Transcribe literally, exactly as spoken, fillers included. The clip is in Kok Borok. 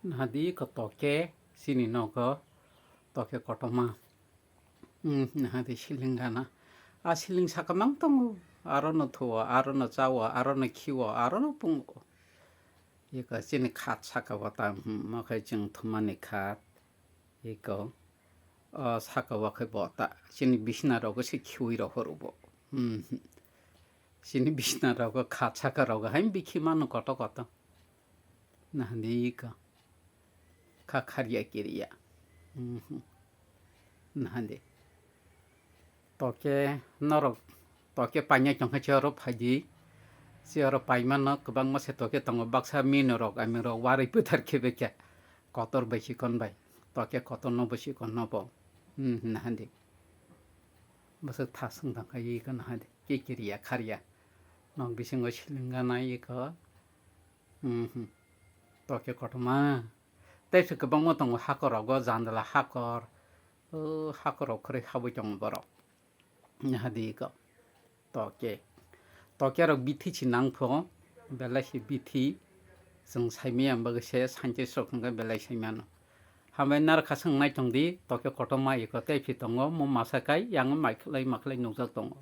Nahadi ko toke chini nogo, toke kotorma. Hmm, nahadi siling gana. A siling saka mang tongo. Aro no thuo, aro no chao, aro no khio, aro no pungo. Iko chini khat saka bo ta, hmm, mo khe chwng thumani khat. Iko, o saka o khe bo ta. Chini bisna rogo se khiui rohor bo. Hmm. Chini bisna rogo khat saka rogo hain bikhi mano koto koto. Nahadi iko. Kha kharya kiriya. Mhm. Nahadi. Toke norok, toke painai tongkha chiyoro phaidi. Chiyoro paimano kwbangma se toke tongo, baksa minorok, amirok warwi pwthar khe bekha. Kotor bai chikon bai. Toke kotor no bo chikon no bo. Mhm, nahadi. Bwswk thasung tongkha iko nahadi. Kikiriya kharya. Nok bisingo siling gana iko. Mhm. Toke kotorma. Tei se kwbangma tongo hakor rogo, jandala hakor. O hakor rok khoroi habwi tongo borok. Nahadi ko. Toke. Toke rok bithi si nang pho. Belai se bithi. Chwng saimaya bagwi se scientist rok hwnkhe belai saimano. Hambai narwkha swng nai tongdi. Toke kotorma iko tei phi tongo. Mo masa kai yang maikhlai maikhlai nukjak tongo.